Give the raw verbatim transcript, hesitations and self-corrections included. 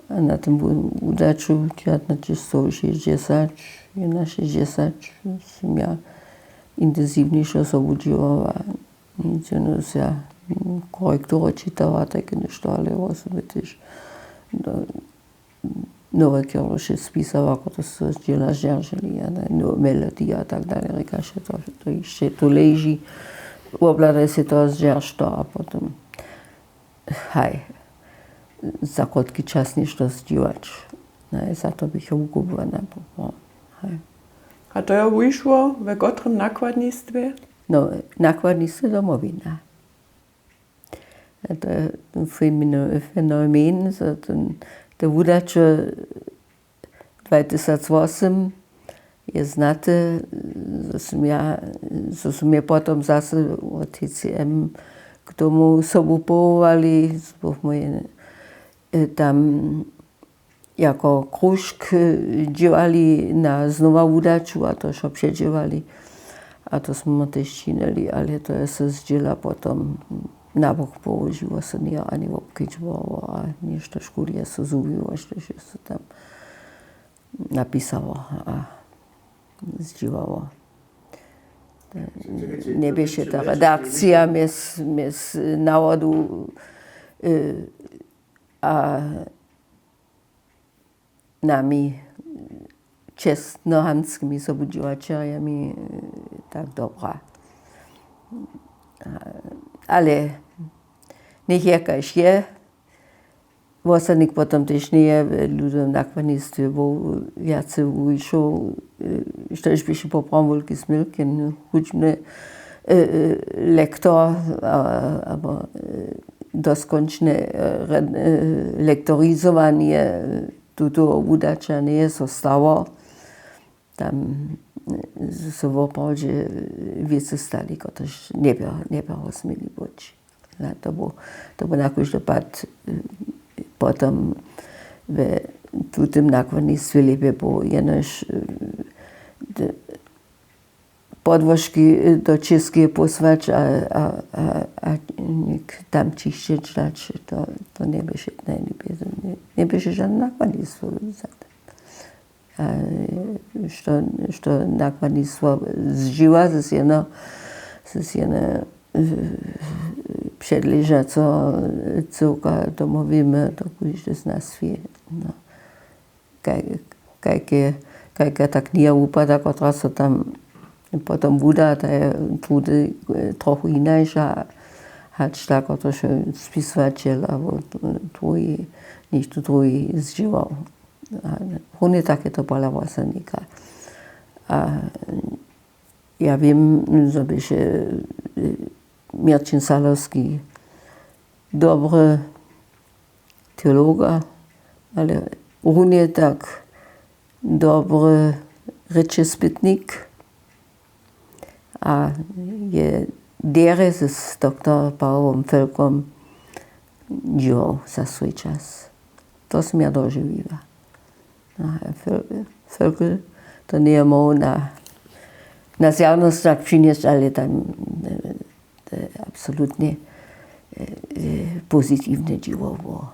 A na tym wudaću dźewjatnaće stow šěsćdźesać, jednašěsćdźesać, sym ja intensiwnjejšo sobu dźěłała. Nic jeno ja korektury čitała, tak něšto, ale wosebje tež nowe kerloše spisała, kotrež su dźěla zdźerželi, a no, melodija a tak dalej, rěkaše to, to hišće tu leži, wobhladaj sej to zdźerž to a potom haj, za krótki čas něšto zdźěłać. Haj, za to běchu wukubłana. Haj. A to je wušło we kotrym nakładnistwje? No, nakładnistwo Domowina. A to je fenomen, zo ten, te wudaće dwatysacwosym je znate, zo sym ja, zo sym je potom zase wot T C M k tomu sobu powołali, zo bychmy tam jako kružk dźěłali na znowa wudaću a to wšo předźěłali. A to smy tež činili, ale to je so zdźěla potom na bok połožiło, so njeje ani wobkedźbowało a něšto škuli je so zhubiło, štož je so tam napisało a zdźěłało. Njeběše ta redakcija mjez, mjez nawodu a nami čestnohamtskimi sobudźěłaćerjemi tak dobra. Ale njech je kaž je. Wosadnik potom tež njeje w ludowym nakładnistwje był wjace wuwišoł, štož běše poprawom wulki smilkin hudźbny lektor abo doskónčne lektorizowanje tutoho wudaća njeje so stało. Tam su woprawdźe wěcy stali, kotrež njeběrosměli być. To bu na kóždy pad potom w tutym nakładnistwje lěpje było jenož podłožki do Čěskeje pósłać a tam ćišćeć dać, to njeběše, njeběše žane nakładnistwo za to. Što nakładnistwo zdźěła z jeno předležaco cyłka Domowiny, to kóždy z nas wě. Kajke ta kniha wupada, kotraž so tam potom wuda, ta je druhdy trochu hinaša hač ta, kotraž spisowaćel abo druhi něchtó druhi zdźěłał. Runje tak je to pola wosebnika. A ja wěm, zo běše Měrćin Salowski dobry teologa, ale runje tak dobry rěčespytnik a je derje z doktor Pawłom Felkom dźěłał za swój čas. To sym ja dožiwiła. Felkel to njeje móhł na zjawnosć tak přinjesć, ale tam absolutnje pozitiwnje dźěło było.